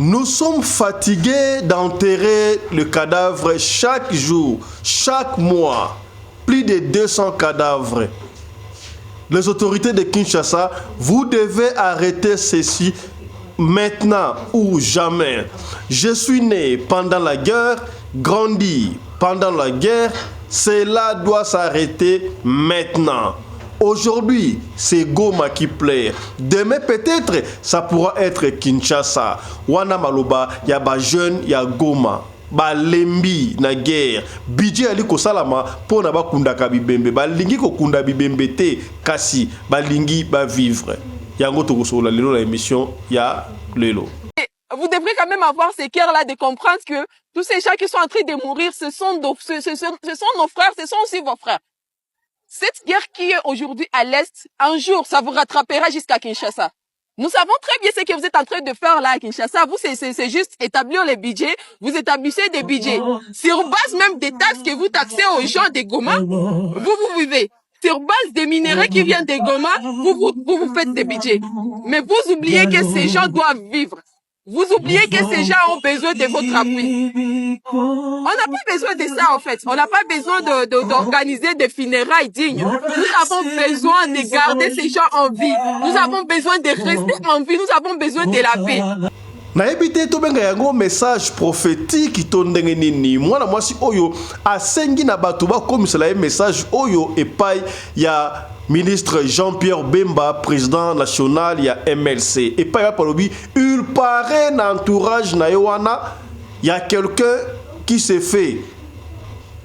Nous sommes fatigués d'enterrer le cadavre chaque jour, chaque mois. Plus de 200 cadavres. Les autorités de Kinshasa, vous devez arrêter ceci maintenant ou jamais. Je suis né pendant la guerre, grandi pendant la guerre. Cela doit s'arrêter maintenant. Aujourd'hui, c'est Goma qui pleure. Demain, peut-être, ça pourra être Kinshasa. Wana maloba, ya ba jeune, ya Goma. Balembi na guerre. Budget ali kosalama mpo na bakundaka bibembe. Balingi kokunda bibembe te, kasi balingi bavivre. Yango tokosolola lelo na émission ya lelo. Vous devrez quand même avoir ce cœur-là de comprendre que tous ces gens qui sont en train de mourir, ce sont nos frères, ce sont aussi vos frères. Cette guerre qui est aujourd'hui à l'Est, un jour, ça vous rattrapera jusqu'à Kinshasa. Nous savons très bien ce que vous êtes en train de faire là à Kinshasa. Vous, c'est juste établir les budgets. Vous établissez des budgets. Sur base même des taxes que vous taxez aux gens de Goma, vous, vous vivez. Sur base des minéraux qui viennent de Goma, vous, vous, vous, vous faites des budgets. Mais vous oubliez que ces gens doivent vivre. Vous oubliez que ces gens ont besoin de votre appui. On n'a pas besoin de ça, en fait. On n'a pas besoin d'organiser des funérailles dignes. Nous avons besoin de garder ces gens en vie. Nous avons besoin de rester en vie. Nous avons besoin de la paix. Nayebi te tobenga yango message prophétique to ndenge nini. Mwana mwasi oyo asengi na bato bakomisela ye message oyo epai ya ministre Jean-Pierre Bemba, président national ya MLC. Epai wapi? Alobi il paraît na entourage na ye wana ya quelqu'un qui se fait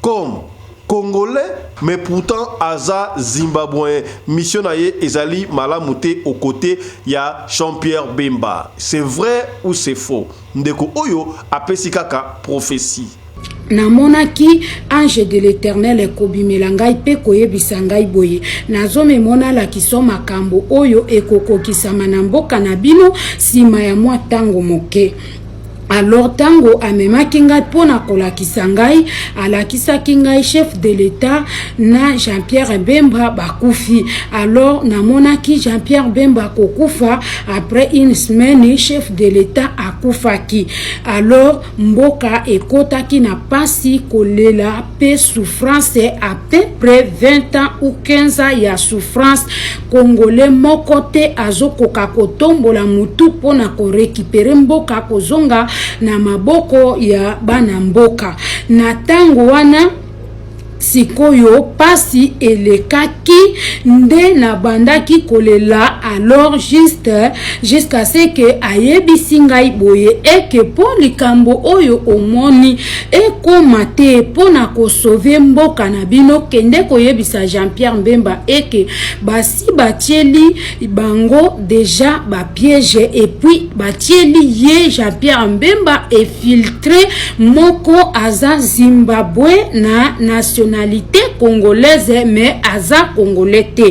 comme Congolais, mais pourtant aza Zimbabwéen. Mission na ye ezali malamu te au côté ya Jean-Pierre Bemba. C'est vrai ou c'est faux? Ndeko oyo apesi kaka prophétie. Namonaki ange de l'Éternel ekobimela ngai mpe koyebisa ngai boye: nazomemona lakiso makambo oyo ekokokisama na mboka na bino nsima ya mwa ntango moke. Alors ntango amemaki ngai mpo na kolakisa ngai, alakisaki ngai chef de l'État na Jean-Pierre Bemba bakufi. Alors namonaki Jean-Pierre Bemba kokufa. Après une semaine, chef de l'État akufaki. Alors mboka ekotaki na pasi, kolela mpe souffrance, à peu près 20 ans ou 15 ans ya souffrance. Congolais moko te azokoka kotombola mutu mpona korécupérer mboka, kozonga na maboko ya bana mboka. Na ntango wana sikoyo pasi elekaki nde nabandaki kolela. Alors juste jusqu'à ce que ayebisi ngai boye eke mpo likambo oyo omoni ekóma te, mpo na kosauver mboka na bino, kende koyebisa Jean-Pierre Bemba eke basi batieli bango déjà bapiège et puis batieli ye Jean-Pierre Bemba infiltré moko aza Zimbabwe na nationalité congolaise, mais aza Congolais te.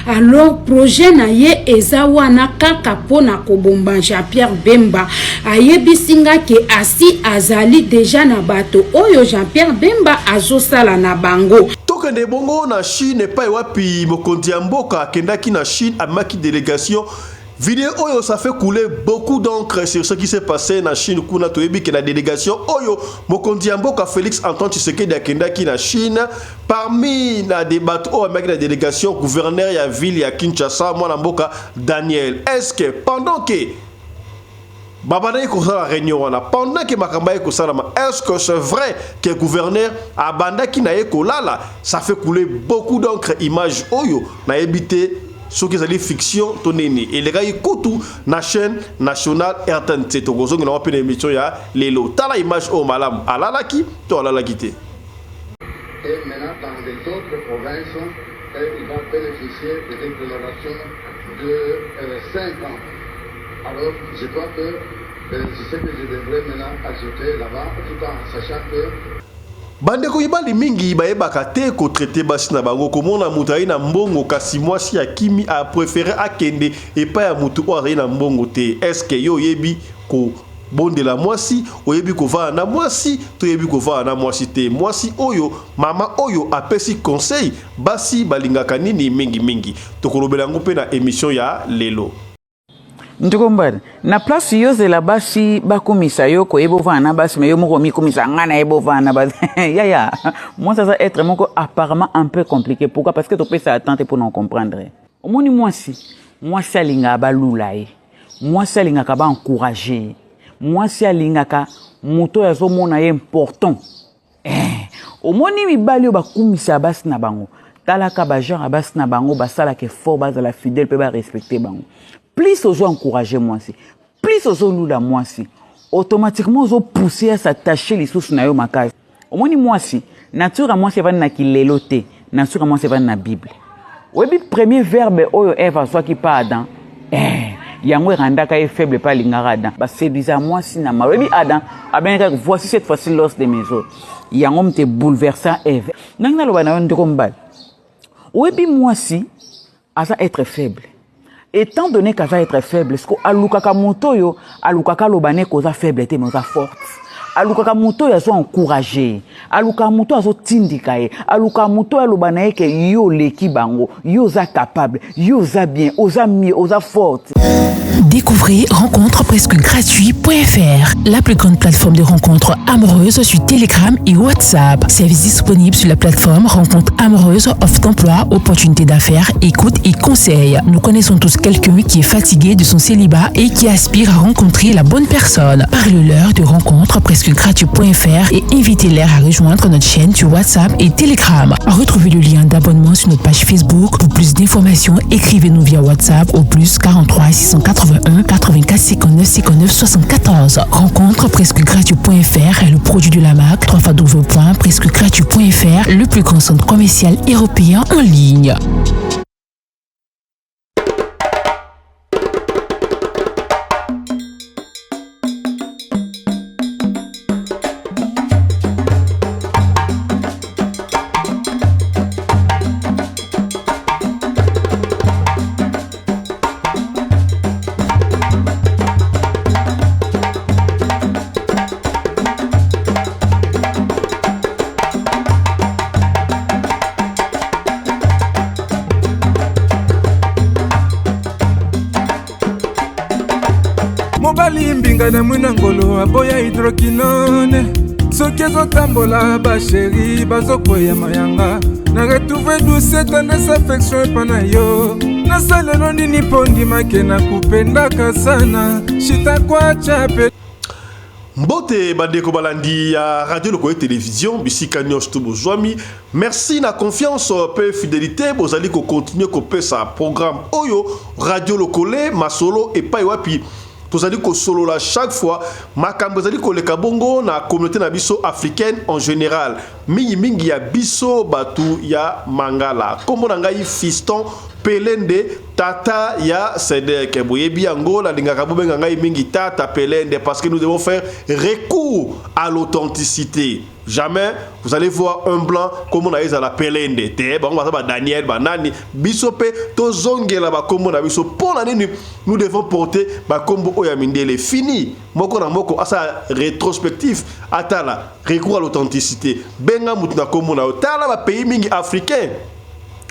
Alors projet na ye eza wana kaka mpona kobomba Jean-Pierre Bemba. Ayebisi nga ke asi azali déjà na bato oyo Jean-Pierre Bemba azosala na bango. Tokende bongo na Chine, epai wapi mokonzi ya mboka akendaki na Chine, amemaki délégation. Vidéo oyo, ça fait couler beaucoup d'encre sur ce qui s'est passé na Chine kuna. Toyebi ke na délégation oyo mokonzi ya mboka Félix Antoine Tshisekedi akendaki na Chine, parmi na de bato oyo amemaki na délégation, gouverneur ya ville ya Kinshasa, mwana mboka Daniel. Est ce que pendant que babandaki kosala réunion wana, pendant ke makambo aye kosalama, est ce que c'est vrai que gouverneur abandaki na ye kolala? Ça fait couler beaucoup d'encre. Image oyo, nayebi te soki ezali fiction to nini. Elekaki kutu na chaîne nationale RTNC. Tokozongela ngo mpe na émission ya lelo. Tala image oyo malamu. Alalaki to alalaki te? Et maintenant, dans les autres provinces, il va bénéficier de l'exonération de 5 ans. Alors, je crois que c'est ce que je devrais maintenant ajouter là-bas, tout en sachant que Bandeko mibali mingi bayebaka te kotraiter basi na bango. Komona moto azali na mbongo, kasi mwasi akimi, apréférer akende epai ya motu oyo azali na mbongo te. Est-ce yo oyebi kobondela mwasi? Oyebi kovanda na mwasi to oyebi kovanda na mwasi te? Mwasi oyo, mama oyo apesi conseil, basi balingaka nini mingimingi? Tokolobela yango mpe na émission ya lelo. Ndeko mbala na place yo zela basi bakumisa yo koyeba ovanda na basi me yo moko omikumisa ngai nayeba ovanda na basi. Yaya, mwasi aza être moko apparemment un peu compliqué. Pourquoi? Parce que topesa attente mpona comprendre. Omoni mwasi, mwasi alingaka balula ye, mwasi alingaka baencourage ye, mwasi alingaka moto oyo azomona ye important. Omoni mibali oyo bakumisa basi na bango, talaka bagenre ya basi na bango, basalaka effort bazala fidèle mpe barespecte bango. Plus ozo encourage mwasi, plus ozolula mwasi, automatiquement ozopousse ya s'attache lisusu na yo makasi. Omoni mwasi, nature ya mwasi evandi na kilelo te, nature ya mwasi evandi na Bible. Oyebi premier verbe oyo Eve azwaki pa Adam, yango erandaka ye faible mpe alingaka Adam. Baséduisa mwasi na malo. Oyebi Adam abengaka voici cette fois-ci l'os de mes os. Yango moto ebouleversa Eve. Ndenge naloba na yo ndeko mobali, oyebi mwasi aza être faible. Étant donné qu'aza être faible, ce alukaka moto oyo alukaka aloba ne koza faible te, mais oza forte. Alukaka moto oyo azo encourager, alukaka moto azotindika ye, alukaka moto oyo aloba na ye ke yo oleki bango, yo oza capable, yo oza bien, oza mieux, oza forte. Découvrez rencontrepresquegratuit.fr, la plus grande plateforme de rencontres amoureuses sur Telegram et WhatsApp. Service disponible sur la plateforme Rencontres amoureuses, offre d'emploi, opportunités d'affaires, écoute et conseils. Nous connaissons tous quelqu'un qui est fatigué de son célibat et qui aspire à rencontrer la bonne personne. Parle-leur de rencontrepresquegratuit.fr et invitez-les à rejoindre notre chaîne sur WhatsApp et Telegram. Retrouvez le lien d'abonnement sur notre page Facebook. Pour plus d'informations, écrivez-nous via WhatsApp au plus 43 681 84 59 59 74. Rencontre presquegratuit.fr est le produit de la marque www.presquegratuit.fr, le plus grand centre commercial européen en ligne. Mobali mbinga na mwina ngolo aboya hydroquinone, soki ezotambola basheri bazokweya mayanga. Na retrouve douce tendresse affection epa na yo. Nasalelo nini mpo ndimake nakupendaka sana shitakwacha pe. Mbote bandeko balandi ya Radio Lokole Télévision, bisika nyonso to bozwami. Merci na confiance pe fidélité bozali ko continuer kopesa programme oyo Radio Lokole masolo epai wapi tozali kosolola chaque fois makambo ezali koleka bongo na communauté na biso africaine en général, mingimingi ya biso bato ya Mangala. Kombo na ngai Fiston Pelende, tata ya Sedek. Boyebi yango, nalingaka bobenga ngai mingi tata Pelende parce que nous devons faire recours à l'authenticité. Jamais vous allez voir un blanc comme on a ezala Pelende te. Bango baza ba Daniel, banani. Biso pe tozongela bakombo na biso. Mpo na nini nous devons porter bakombo oyo ya mindele? Fini moko na moko asala rétrospectif, atala recours à l'authenticité, benga mutu na kombo na yo. Tala bapays mingi africain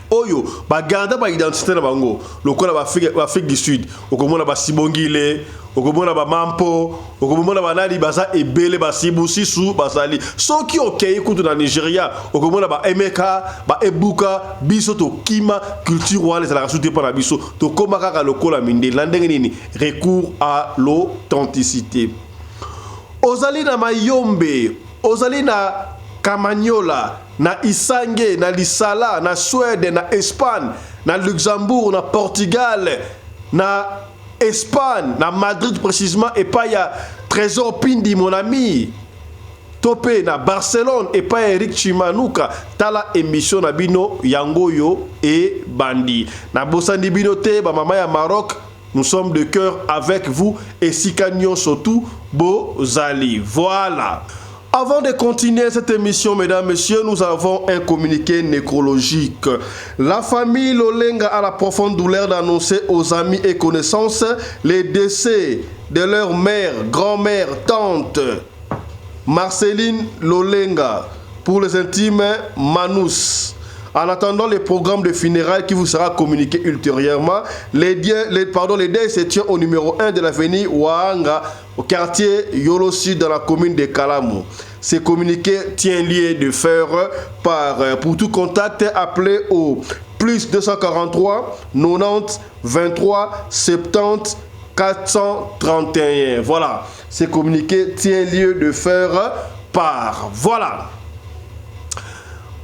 oyo bagarda baidentité na bango, lokola baAfrique du Sud, okomona basibongile, okomona bamampo, okomona banani, baza ebele, basibusisu bazali. Soki okei kutu na Nigeria, okomona baemeka, baebuka. Biso tokima culture wana, ezalaka su te mpo na biso. Tokóma kaka lokola mindele. Na ndenge nini? Recours à l'authenticité. Ozali na Mayombe, ozali na Kamanyola, na Isange, na Lisala, na Suède, na Espagne, na Luxembourg, na Portugal, na Espagne, na Madrid précisément epai ya Trésor Pindi, mon ami, to mpe na Barcelone epai ya Eric Chimanuka. Tala émission na bino yango oyo ebandi. Nabosani bino te, bamama ya Maroc, nous sommes de cœur avec vous esika nyonso tu bozali. Voilà. Avant de continuer cette émission, mesdames, messieurs, nous avons un communiqué nécrologique. La famille Lolenga a la profonde douleur d'annoncer aux amis et connaissances les décès de leur mère, grand-mère, tante, Marceline Lolenga, pour les intimes Manous. En attendant le programme de funérailles qui vous sera communiqué ultérieurement, les, les, pardon, les deuil se tient au numéro 1 de l'avenue Wahanga, au quartier Yolo Sud, dans la commune de Kalamu. Ce communiqué tient lieu de faire par. Pour tout contact, appelez au plus 243 90 23 70 431. Voilà, ce communiqué tient lieu de faire part. Voilà.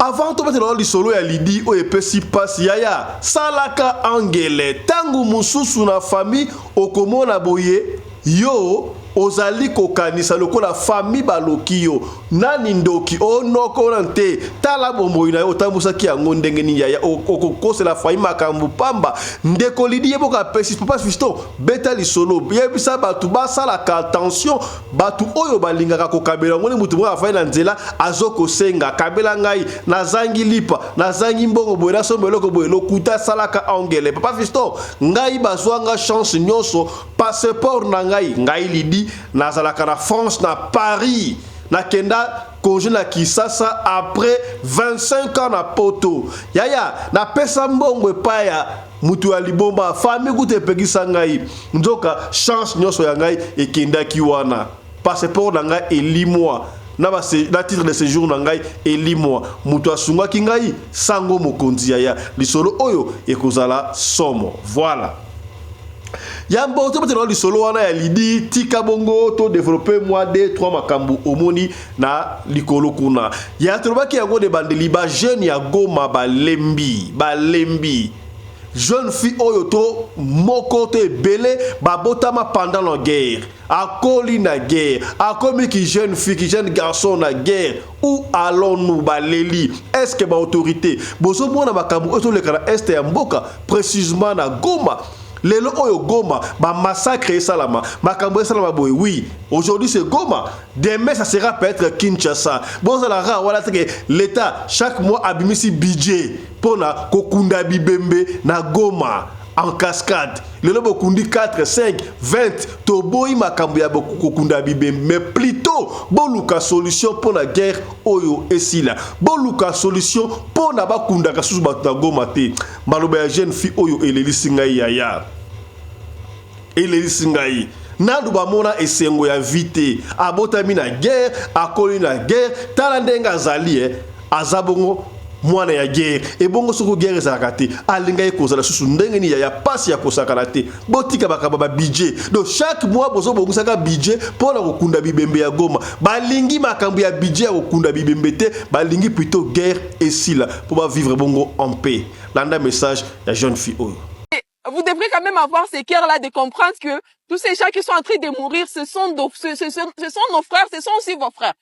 Avant tobetela lisolo ya Lidi oyo epesi mpasi, yaya, salaka angele. Ntango mosusu na famille okomona boye, yo ozali kokanisa lokola famille baloki yo, nani ndoki onoko na te. Tala bomoi na yo, otambusaki yango ndenge nini? Yaya, okokosela famille makambo pamba. Ndeko Lidi ye moko apesi. Papa Fiston, beta lisolo, yebisa bato basalaka attention. Bato oyo balingaka kokabela yango, ni motu moko afai na nzela azokosenga: "Kabela ngai, nazangi lipa, nazangi mbongo boye, nasomba eloko boye." Lokuta, asalaka angele. Papa Fiston, ngai bazwanga chance nyonso, passeport na ngai. Ngai Lidi, nazalaka na France, na Paris. Nakenda congé na Kisasa après 25 ans na Poto. Yaya, napesa mbongo epai ya mutu ya libomba, famille kuta epekisa ngai. Nzoka chance nyonso ya ngai ekendaki wana. Passeport na ngai elimwa na, na titre de séjour na ngai elimwa. Moto asungaki ngai, sango mokonzi. Yaya, lisolo oyo ekozala somo. Voilà, yambo tobetela lisolo wana ya Lidi, tika bongo todévelopper mwa 2 3 makambo omoni na likolo kuna. Ya tolobaki yango de bandeli, bajeune ya Goma balembi, balembi. Jeune fille oyo to moko to ebele babotama pendant la guerre, akoli na guerre, akomi ki jeune fille, ki jeune garçon na guerre. Où allons-nous? Baleli. Est ce que baautorité bozomona makambo oyo toleka na est ya mboka, précisément na Goma? Lelo oyo Goma, bamassacre esalama, makambo esalama boye. Oui, aujourd'hui c'est Goma, demain ça sera peut-être Kinshasa. Bozala wana teke l'État chaque mois abimisi budget mpona kokunda bibembe na Goma en cascade. Lelo bokundi 4, 5, 20. Toboyi makambo ya kokunda bibembe, mais plutôt boluka solution mpona guerre oyo esila. Boluka solution mpona bakundaka susu bato na Goma te. Maloba ya jeune fille oyo elelisi ngai, yaya, elelisi ngai. Nanu bamona esengo ya vie te. Abotami na guerre, akoli na guerre. Tala ndenge azali, aza bongo mwana ya guerre. Ebongo soki guerre ezalaka te, alingaki kozala susu ndenge nini? Ya pasi ya kosakana te. Botika makambo ba budget. Donc chaque mois bozobongisaka budget mpona kokunda bibembe ya Goma. Balingi makambo ya budget ya kokunda bibembe te, balingi plutôt guerre esila mpo bavivre bongo en paix. Landa message ya jeune fille oyo. Vous devrez quand même avoir ce cœur-là de comprendre que tous ces gens qui sont en train de mourir, ce sont nos frères, ce sont aussi vos frères.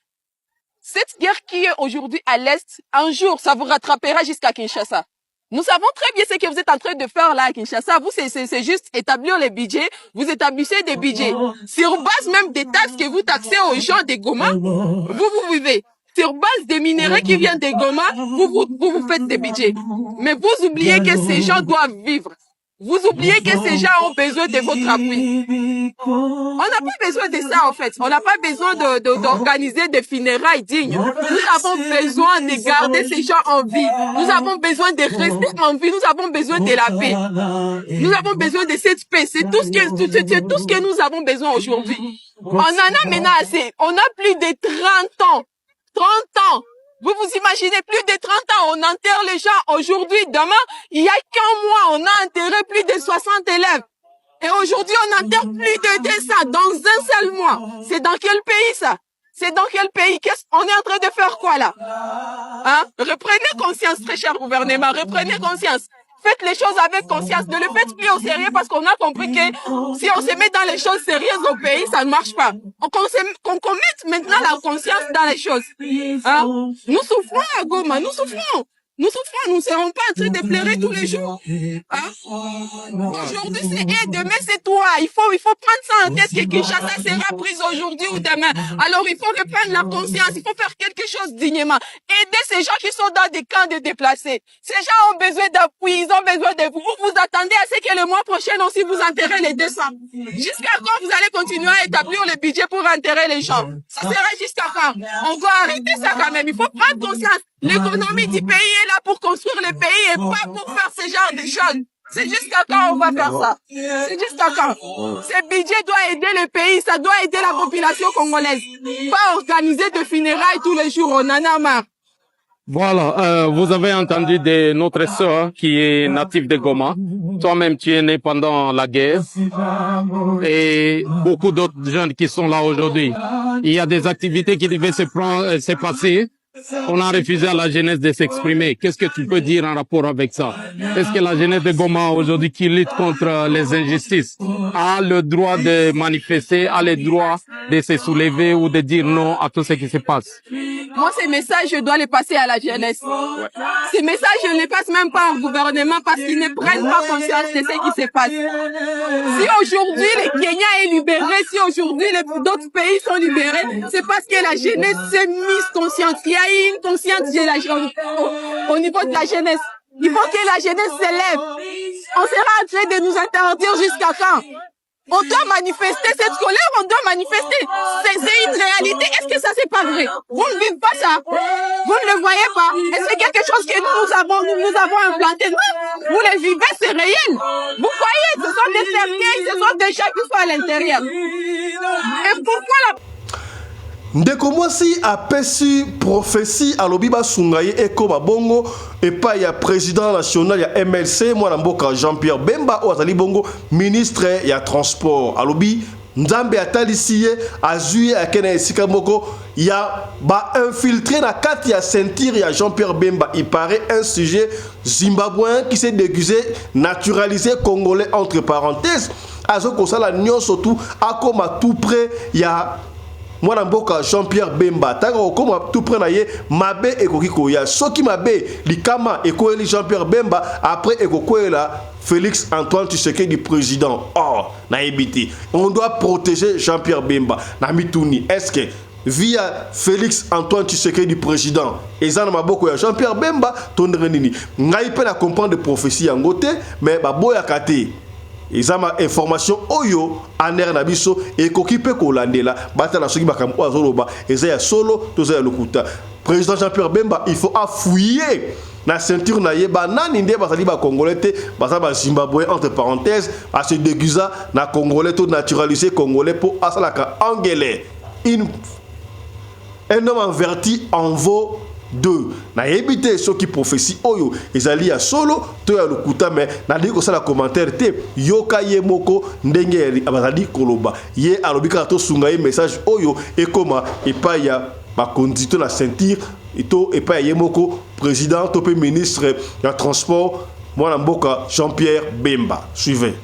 Cette guerre qui est aujourd'hui à l'Est, un jour, ça vous rattrapera jusqu'à Kinshasa. Nous savons très bien ce que vous êtes en train de faire là à Kinshasa. Vous, c'est juste établir les budgets. Vous établissez des budgets. Sur base même des taxes que vous taxez aux gens de Goma, vous, vous vivez. Sur base des minéraux qui viennent de Goma, vous, vous, vous, vous faites des budgets. Mais vous oubliez que ces gens doivent vivre. Vous oubliez que ces gens ont besoin de votre appui. On n'a pas besoin de ça, en fait. On n'a pas besoin d'organiser des funérailles dignes. Nous avons besoin de garder ces gens en vie. Nous avons besoin de rester en vie. Nous avons besoin de la paix. Nous avons besoin de cette paix. C'est tout ce que nous avons besoin aujourd'hui. On en a maintenant assez. On a plus de 30 ans. 30 ans. Vous vous imaginez, plus de 30 ans, on enterre les gens aujourd'hui, demain, il y a qu'un mois, on a enterré plus de 60 élèves. Et aujourd'hui, on enterre plus de 200 dans un seul mois. C'est dans quel pays, ça? C'est dans quel pays? Qu'est-ce on est en train de faire, quoi, là? Hein? Reprenez conscience, très cher gouvernement, reprenez conscience. Faites les choses avec conscience. Ne le faites plus au sérieux parce qu'on a compris que si on se met dans les choses sérieuses au pays, ça ne marche pas. Qu'on mette maintenant la conscience dans les choses. Hein? Nous souffrons à Goma, nous souffrons. Nous souffrons, nous ne serons pas en train de pleurer tous les jours. Hein? Aujourd'hui c'est eux, demain c'est toi. Il faut prendre ça en tête que Kinshasa sera prise aujourd'hui ou demain. Alors il faut reprendre la conscience, il faut faire quelque chose dignement. Aider ces gens qui sont dans des camps de déplacés. Ces gens ont besoin d'appui, ils ont besoin de vous. Vous vous attendez à ce que le mois prochain aussi vous enterrez les 200. Jusqu'à quand vous allez continuer à établir le budget pour enterrer les gens? Ça sera jusqu'à quand? On doit arrêter ça quand même. Il faut prendre conscience. L'économie du pays est là pour construire le pays et pas pour faire ce genre de choses. C'est jusqu'à quand on va faire ça C'est jusqu'à quand Ce budget doit aider le pays, ça doit aider la population congolaise. Pas organiser de funérailles tous les jours, on en a marre. Voilà, vous avez entendu de notre sœur qui est native de Goma. Toi-même, tu es né pendant la guerre et beaucoup d'autres jeunes qui sont là aujourd'hui. Il y a des activités qui devaient se passer. On a refusé à la jeunesse de s'exprimer. Qu'est-ce que tu peux dire en rapport avec ça? Est-ce que la jeunesse de Goma aujourd'hui qui lutte contre les injustices a le droit de manifester, a le droit de se soulever ou de dire non à tout ce qui se passe? Moi, ces messages, je dois les passer à la jeunesse. Ces messages, je ne les passe même pas au gouvernement parce qu'ils ne prennent pas conscience de ce qui se passe. Si aujourd'hui le Kenya est libéré, si aujourd'hui d'autres pays sont libérés, c'est parce que la jeunesse s'est mise consciente. Il y a eu une conscience de la, au niveau de la jeunesse. Il faut que la jeunesse s'élève. On sera en train de nous interdire jusqu'à quand? On doit manifester cette colère, on doit manifester. C'est une réalité. Est-ce que ça, c'est pas vrai? Vous ne vivez pas ça. Vous ne le voyez pas. Est-ce que quelque chose que nous, nous avons implanté? Non. Vous le vivez, c'est réel. Vous voyez, ce sont des cercueils, ce sont des chats qui sont à l'intérieur. Et pourquoi la Ndeko mwasi apesi prophétie, alobi basunga ye ekóma bongo epai ya président national ya MLC, mwana mboka Jean-Pierre Bemba, oyo azali bongo ministre ya transport. Alobi Nzambe atalisi ye, azwi ye, ake na esika moko ya bainfiltré na kati ya ceinture ya Jean-Pierre Bemba. Il paraît un sujet zimbabwéen qui s'est déguisé, naturalisé congolais entre parenthèses, azokosala nyonso tu akóma tout près ya mwana mboka Jean-Pierre Bemba. Ntango okóma tout près na ye, mabe ekoki koya. Soki mabe likama ekoyeli Jean-Pierre Bemba, après ekokweyela Félix Antoine Tshisekedi président. Or nayebi te, on doit protéger Jean-Pierre Bemba. Na mituni, est ce que via Félix Antoine Tshisekedi président eza na maboko ya Jean-Pierre Bemba to ndenge nini? Ngai mpe na comprendre prophétie yango te, mais baboyaka te. Eza ma information oyo ANR na biso ekoki mpe kolandela, batala soki makambo oyo azoloba eza ya solo to eza ya lokuta. Président Jean-Pierre Bemba, il faut afouiller na ceinture na ye banani nde bazali bacongolais te, baza bazimbabwe entre parenthèse, ase déguisa na congolais to naturalisé congolais mpo asalaka angele. Un homme averti en vaut deux. Nayebi te soki prophétie oyo ezali ya solo to ya lokuta, mais nalingi kosala commentaire te. Yoka ye moko ndenge bazali koloba. Ye alobi kaka tosunga ye, message oyo ekóma epai ya bakonzi to na ceinture to epai ya ye moko président to mpe ministre ya transport, mwana mboka Jean-Pierre Bemba. Suivez.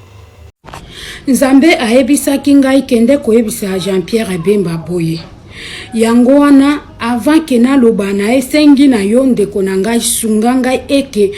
Nzambe ayebisaki ngai: kende koyebisa Jean-Pierre Bemba boye. Yango wana, avant ke naloba na esengi na yo, ndeko na ngai, sunga ngai eke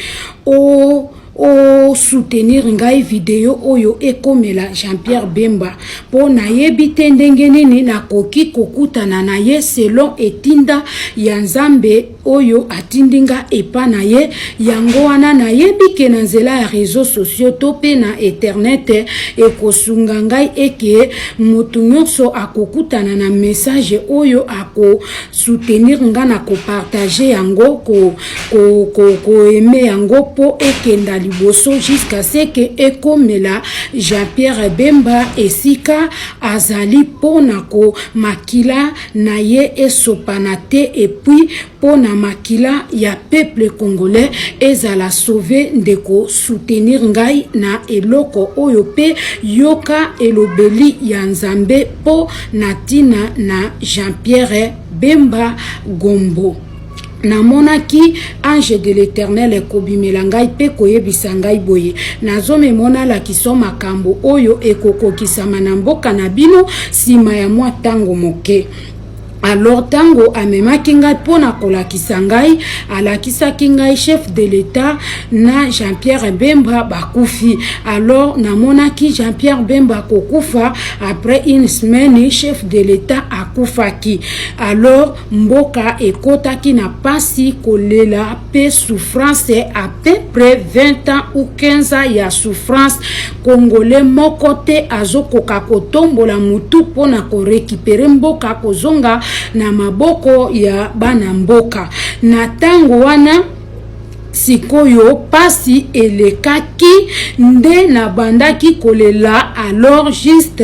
o osoutenir ngai video oyo ekomela Jean-Pierre Bemba, mpo nayebi te ndenge nini nakoki kokutana na ye selon etinda ya Nzambe oyo atindi nga epa na ye. Yango wana nayebi ke na nzela ya réseaux sociaux to mpe na internet ekosunga ngai eke moto nyonso akokutana na message oyo akosoutenir nga na kopartager yango, koaimer ko, ko, ko yango mpo ekenda liboso jusqu'à ce ke ekomela Jean-Pierre Bemba esika azali, mpo na komakila na ye esopana te, et puis mpo na makila ya peuple congolais ezala sauvé. Ndeko, soutenir ngai na eloko oyo mpe yoka elobeli ya Nzambe mpo na ntina na Jean-Pierre Bemba Gombo. Namonaki ange de l'Éternel ekobimela ngai mpe koyebisa ngai boye: nazomemona lakiso makambo oyo ekokokisama na mboka na bino nsima ya mwa ntango moke. Alors ntango amemaki ngai mpo na kolakisa ngai, alakisaki ngai chef de l'État na Jean-Pierre Bemba bakufi. Alors namonaki Jean-Pierre Bemba kokufa, après une semaine chef de l'État akufaki. Alors mboka ekotaki na pasi, kolela mpe souffrance, à peu près 20 ans ou 15 ans ya souffrance. Congolais moko te azokoka kotombola mutu mpona korécupérer mboka kozonga na maboko ya bana mboka. Na ntango wana Sikoyo pasi elekaki nde nabandaki kolela alors juste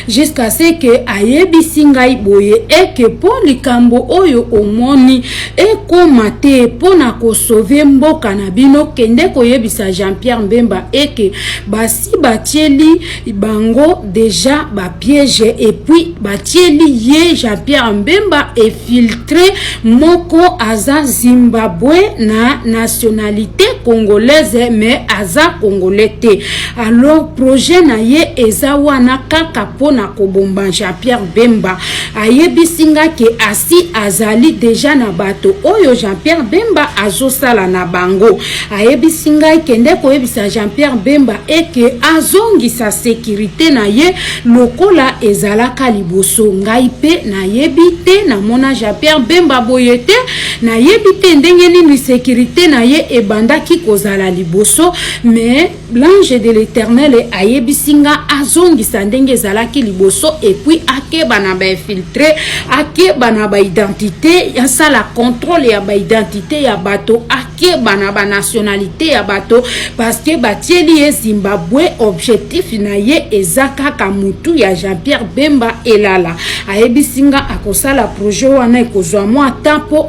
jusqu'à ce que ayebisi ngai boye eke mpo likambo oyo omoni ekoma te mpo na kosauve mboka na bino, kende koyebisa Jean-Pierre Mbemba eke basi batieli bango deja ba piège et puis batieli ye Jean-Pierre Mbemba infiltré moko aza Zimbabwe na nationalité congolaise mais aza congolais te. Alors projet na ye eza wana kaka mpo na kobomba Jean-Pierre Bemba. Ayebisi nga ke asi azali deja na bato oyo Jean-Pierre Bemba azosala na bango. Ayebisi ngai kende koyebisa Jean-Pierre Bemba eke azongisa securite na ye lokola ezalaka liboso. Ngai pe nayebi te, namona Jean-Pierre Bemba boye te, nayebi te ndenge nini securite na ye ebandaki kozala liboso, mais l'ange de l'Eternel ayebisi nga azongisa ndenge ezalaki liboso et puis akeba na ba infiltre, akeba na ba identite, asala contrôle ya ba identite ya bato, akeba na ba nationalité ya bato parce que batieli ye Zimbabwe. Objectif na ye eza kaka mutu ya Jean-Pierre Bemba elala. Ayebisi nga akosala projet wana, ekozwa mwa temps mpo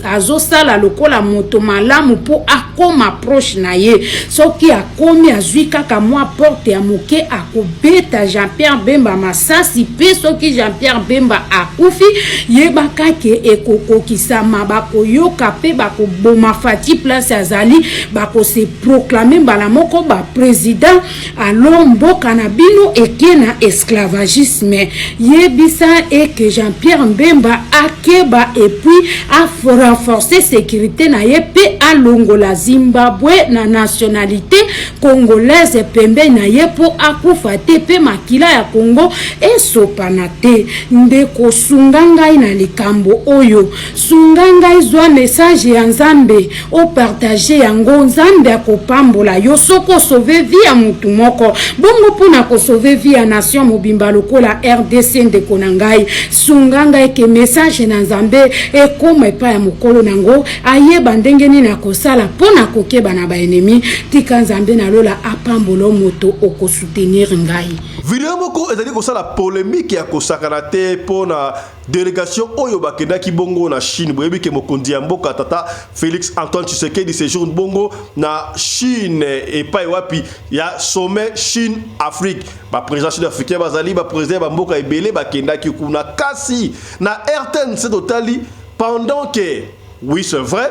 azosala lokola moto malamu mpo akoma proche na ye. Soki akomi, azwi kaka mwa porte ya moke, akobeta Jean-Pierre Bemba masasi. Mpe soki Jean-Pierre Bemba akufi, yebaka ke ekokokisama, bakoyoka mpe bakoboma Fatshi place azali, bakose proclamer mbala moko baprésident. Alors mboka na bino eke na esclavagisme. Yebisa eke Jean-Pierre Mbemba akeba et puis arenforcer sécurité na ye mpe alongola Zimbabwe na nationalité congolaise pembeni na ye mpo akufa te mpe makila ya Kongo esopana te. Ndeko, sunga ngai na likambo oyo, sunga ngai, zwa message ya Nzambe, opartage yango, Nzambe akopambola yo. Soki osauve vie ya motu moko, bongo mpona kosauve vie ya nation mobimba lokola RDC? Ndeko na ngai, sunga ngai ke message na Nzambe ekóma epai ya mokolo nango, ayeba ndenge nini akosala mpo na kokeba na baennemi. Tika Nzambe na lola apambola moto okosoutenir ngai. Video moko ezali kosala polémique ya kosakana te mpo na délégation oyo bakendaki bongo na Chine. Boyebi ke mokonzi ya mboka, tata Félix Antoine Tshisekedi, séjour bongo na Chine epai wapi ya sommet Chine Afrique. Baprésident sud-africain bazali, baprésident ya bamboka ebele bakendaki kuna. Kasi na RTNC totali, pendant que, oui, c'est vrai,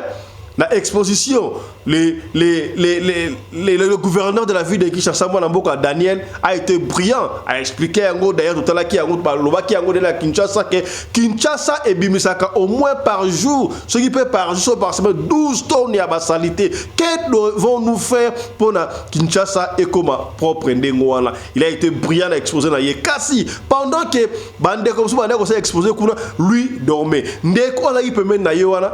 na exposition, le gouverneur de la ville de Kinshasa, mwana mboka Daniel, a été brillant, a expliqué yango. D'ailleurs totalaki yango, balobaki yango de la Kinshasa ke Kinshasa ebimisaka au moins par jour, ce qui peut par jour, par semaine, 12 tonnes ya basaleté. Que devons-nous faire mpona Kinshasa ekoma propre ndenge wana? Il a été brillant na exposé na ye. Kasi pendant que bandeko mosusu bandeko kosala exposé kuna, lui dormait. Ndeko azalaki pembeni na ye wana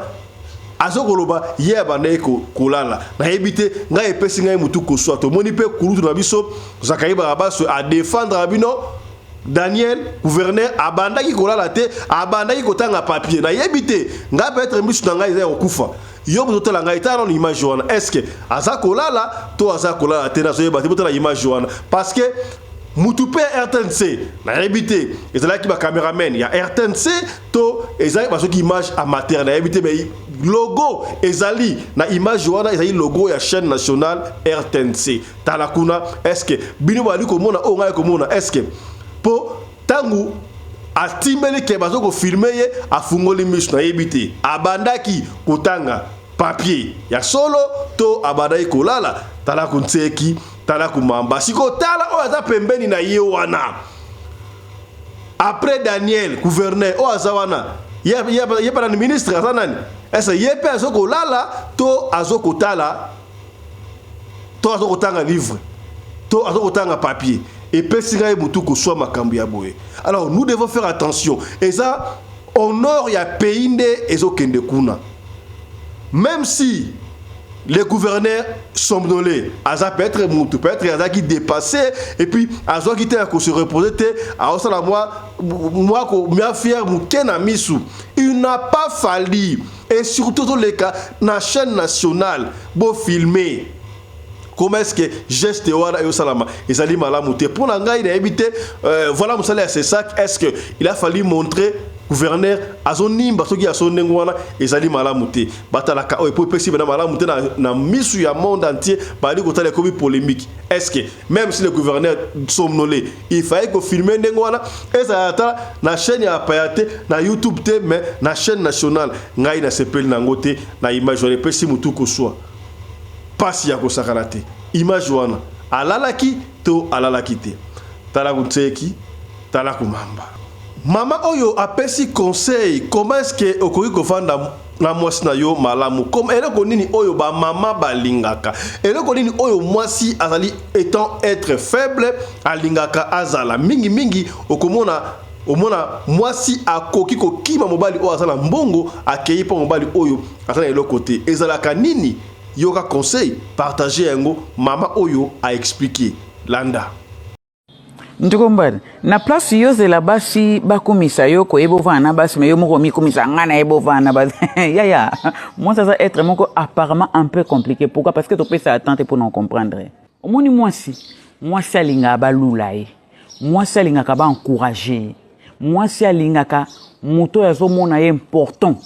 azokoloba ye abandaki kolala. Nayebi te, ngai epesi ngai motu koswa. Tomoni mpe kulutu na biso Zakari Barabaso adefendre bino: Daniel gouverneur abandaki kolala te, abandaki kotanga papier. Nayebi te, ngai peut-être miso na ngai eza ya kokufa. Yo bozotala ngai, tala nano image wana. Est ce que aza kolala to aza kolala te? Nazoyeba te. Botala image wana, parce que mutu mpe ya RTNC, nayebi te, ezalaki bacameraman ya RTNC to ezalaki basoki image amateur, nayebi te, mais logo ezali na image wana, ezali logo ya chaîne nationale RTNC. Tala kuna, est ce que bino bali komona oyo ngai komona? Est ce que mpo ntango atimbeli ke baza kofilme ye, afungoli miso? Nayebi te, abandaki kotanga papier ya solo to abandaki kolala? Tala kuntseki, tala kumamba. Sikoyo tala oyo aza pembeni na ye wana après Daniel gouverneur oyo aza wana, ye mpe nani? Ministre aza nani? Ese ye mpe aza kolala to aza kotala to aza kotanga livre to aza kotanga papier? Epesi ngai motu koswa makambo ya boye. Alors nous devons faire attention, eza honneur ya pays nde ezokende kuna. Même si Le gouverneur somnolé, aza peut-être mutu, peut-être azaki dépassé et puis azwaki te ya ko se reposer te, aosala mwa mwa ko mwa fier moke na misu. Il n'a pas fallu et surtout toleka na chaîne nationale bo filmer. Comment est-ce que geste wana eyosalama ezali malamu te mpo na ngai nayebi te. Voilà mosala ya CSAC. Est-ce que il a fallu montrer gouverneur azonimba soki aso ndenge wana? Ezali malamu te. Batalaka oyo epo epesi bena malamu te na misu ya monde entier bali kotala, ekomi polémique. Est-ce que même si le gouverneur somnolé, il fallait kofilmer ndenge wana? Ezala ata na chaîne ya paya te, na YouTube te, mais na chaîne nationale. Ngai nasepeli nango te na image wana. Epesi motu koswa pasi ya kosakana te. Image wana, alalaki to alalaki te? Tala kunseki, tala kumamba. Mama oyo apesi conseil: comment est-ce que okoki kovanda na mwasi na yo malamu? Comme eloko nini oyo bamama balingaka? Eloko nini oyo mwasi azali étant être faible alingaka azala mingimingi? Okomona, omona mwasi akoki kokima mobali oyo aza na mbongo, akei mpo mobali oyo aza na eloko te. Ezalaka nini? Yoka conseil, partage yango mama oyo aexpliquer. Landa. Ndeko mbali, na place yo ozela basi bakumisa yo, koyeba ovanda na basi, mais yo moko omikumisa: ngai nayeba ovanda na basi. Yaya, mwasi aza être moko apparemment un peu compliqué. Pourquoi? Parce que topesa attente mpona comprendre. Omoni mwasi, mwasi alingaka balula ye, mwasi alingaka baencourager ye, mwasi alingaka moto oyo azomona ye important.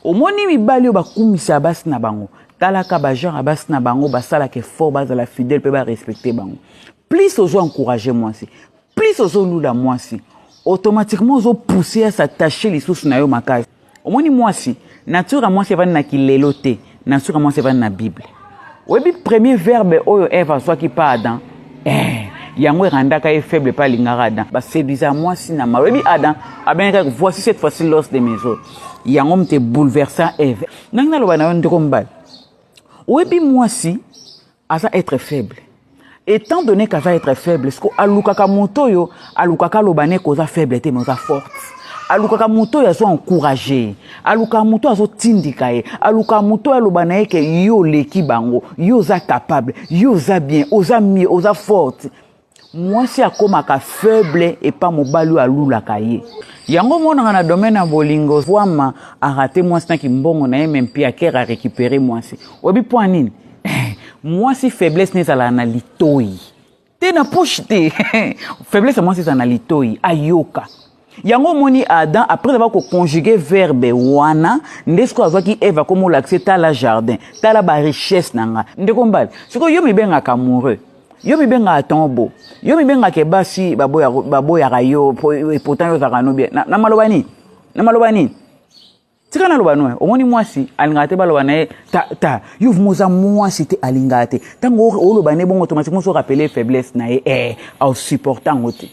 Omoni mibali oyo bakumisa basi na bango, talaka bagenre ya basi na bango, basalaka effort bazala fidèle mpe barespecter bango. Plus ozo encourager mwasi, plus ozolula mwasi, automatiquement ozopousser ya s'attacher lisusu na yo makasi. Omoni mwasi, nature ya mwasi evandi na kilelo te, nature ya mwasi evandi na Bible. Oyebi premier verbe oyo Eve azwaki pa Adam, yango erandaka ye faible mpe alingaka Adam. Baséduisa mwasi na malo. Oyebi Adam abengaka: "Voici cette fois-ci l'os de mes os." Yango moto ebouleversa Eve. Ndenge naloba na yo, ndeko mobali, oyebi mwasi aza être faible. Étant donné qu'aza être faible, siko alukaka moto oyo alukaka aloba ne koza faible te, mais oza forte. Alukaka moto oyo azo encourager ye, alukaka moto oyo azotindika ye, alukaka moto oyo aloba na ye ke yo oleki bango, yo oza capable, yo oza bien, oza mieux, oza forte. Mwasi akómaka faible epa mobali oyo alulaka ye. Yango omonaka na domaine ya bolingo, vwama arater mwasi naki mbongo na ye, mais mpi akere arécupérer mwasi. Oyebi mpo nini? Mwasi faiblesse ne ezalaka na litoi te, na poche te. Faiblesse ya mwasi ezala na litoi, ayoka. Yango omoni Adam, après avoir koconjuguer verbe wana, nde sikoyo azwaki Eve, akomolakisa: "Tala jardin, tala barichesse na nga." Ndeko mbali, sikoyo yo mibengaka amoureux, yo mibengaka tombo, yo mibengaka basi baboyaka yo, pourtant yo ozalaka no bien. Na maloba nini? Na maloba nini? Tika naloba no. Omoni mwasi alingaka te baloba na ye: "Ta, ta yo vuma oza mwasi te." Alingaka te. Ntango oloba ne bongo, automatiquement ozorappeler faiblesse na ye, asupporter yango te.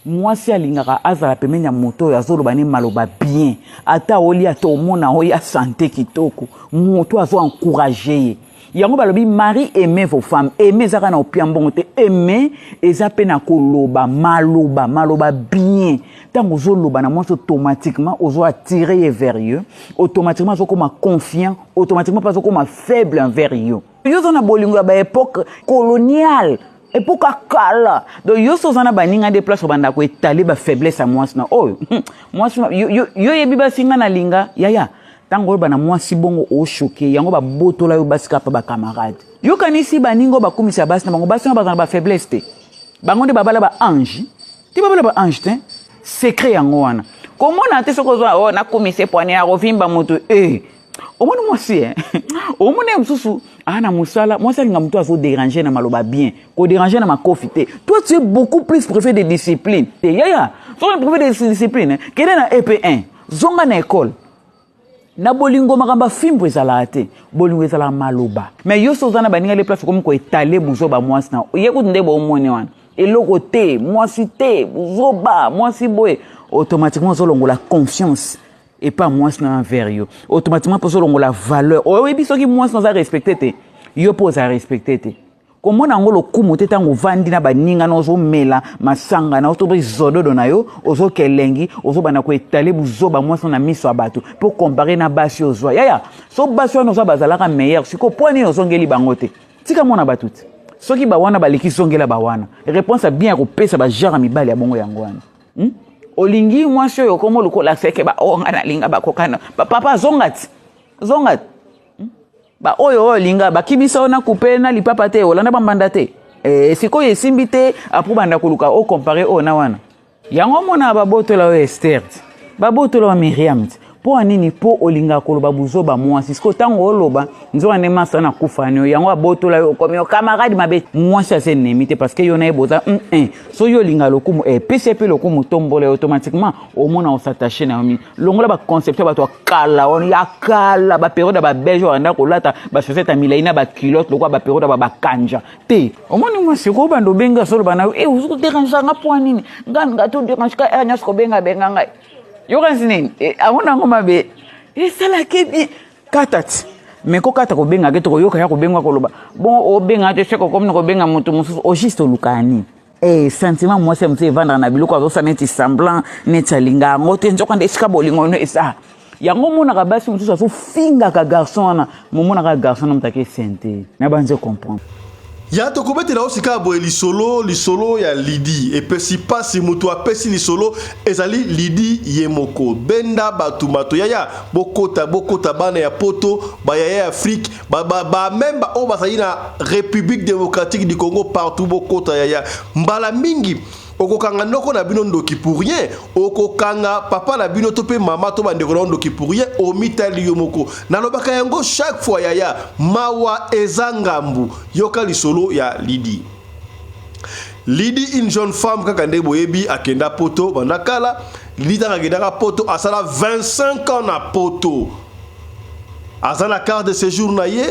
Mwasi alingaka azala pembeni ya moto oyo azoloba ne maloba bien, ata olia to omona oyo asante kitoko, moto azo encourager ye. Yango balobi: "Maris, aimez vos femmes." Aime ezaka na opia mbongo te, aime eza mpe na koloba maloba bien. Ntango ozoloba na mwasi, automatiquement ozo attirer ye vers yo, automatiquement azokoma confiant, automatiquement mpe azokoma faible envers yo. Yo oza na bolingo ya baépoque coloniale, époque akala. Donc yo so oza na baninga nde place obanda koétaler bafaiblesse ya mwasi na oyo mwasi yo oyebi basi nga nalinga. Yaya, ntango oyo na mwasi bongo ochoquer yango, babotola yo basi kaka mpa bacamarade. Yokanisi baninga oyo bakumisa basi na bango, basi wana bazala na bafaiblesse te? Bango nde babala baange te, babala baange te. Secret yango wana komona te. Soki ozwa o nakumisa epwani ya kovimba moto, omoni mwasi, omoni ye mosusu aa na mosala. Mwasi alinga moto azodéranger na maloba bien, kodéranger na makofi te. Toi, tu es beaucoup plus préfet de discipline te. Yaya, soki préfet de discipline, kende na EP1, zonga na école. Na bolingo, makambo afimbo ezalaka te. Bolingo ezalaka maloba. Mais yo so oza na baninga le place, okomi koétaler buzoba mwasi na ye kutu nde bomoni wana eloko te, mwasi te, buzoba mwasi boye, automatiquement ozolongola confiance epa mwasi na envers yo, automatiquement mpo ozolongola valeur. Oyebi soki mwasi na oza respecté te, yo mpo oza respecté te. Komona yango lokumu te ntango ovandi na baninga na ozomela masanga na yo to mpe zododo na yo, ozoka elengi, ozobanda koetale buzoba mwasi na miso ya bato mpo compare na basi ozwa. Yaya, so basi wana ozwa bazalaka meilleur, sikoyo mpo nini ozongeli bango te? Tika mwana bato te. Soki bawana baleki, zongela bawana. Réponse ya bien ya kopesa bagenre ya mibali ya bongo yango wana. Olingi mwasi oyo okomo lokola seke ba oyo nga nalinga bakokana. Papa zonga ti. Zonga ti. Ba oyo oyo olinga bakimisa yo na coupe na lipapa te, olanda bambanda te. Sikoyo esimbi te, apo banda koluka o comparer oyo na wana. Yango omona babotola oyo Esther ti. Babotola wa Miriam ti. Mpo ya nini? Mpo olingaka koloba buzoba mwasi. Sikoyo ntango oloba nzoka nde masa na kufa yo, yango abotola yo okomi yo camarade mabe. Mwasi aza ennemi te parce que yo na ye boza So yo olinga lokumu, pesa ye mpe lokumu, tombola ye automatiquement omona os'attache na yo mingi. Longola ba conception bato ya kala wana ya kala, ba période ya ba belge banda kolata ba chaussette ya milai na ba culotte lokola ba période ya ba bakanja te. Omoni mwasi okobanda obenga soloba na yo, ozoderange nga mpo nini? Nga nga to dérange ka heure nyonso kobenga benga ngai. Yokanisi nini? Amona yango mabe. Esalaki bien. Kata ti. Mais kokata kobenga ke tokoyoka ya kobenga koloba. Bon obenga te seko komi kobenga moto mosusu au juste oluka nini? Sentiment mwasi ya mosusu evandaka na biloko azosala neti semblant neti alinga yango te, nzoka nde esika bolingo no eza. Yango omonaka basi mosusu azofingaka garçon wana, momonaka garçon na moto ake sente na banze comprendre. Ya tokobetela yo sika boye lisolo, lisolo ya Lydie epesi pasi, mutu apesi lisolo ezali Lydie ye moko. Benda batu mato yaya, bokota bokota bana ya poto, ba yaya ya Afrique, ba ba, ba même ba oyo bazali na République démocratique du Congo partout bokota yaya. Mbala mingi okokanga noko na bino ndoki pour rien, okokanga papa na bino to pe mama to bandeko na yo ndoki pour rien, omitali yo moko. Nalobaka yango chaque fois yaya, mawa eza ngambu. Yoka lisolo ya Lydie. Lydie, une jeune femme kaka nde boyebi akenda poto banda kala. Lydie ntango akendaka poto asala 25 ans na poto, aza na carte de séjour na ye,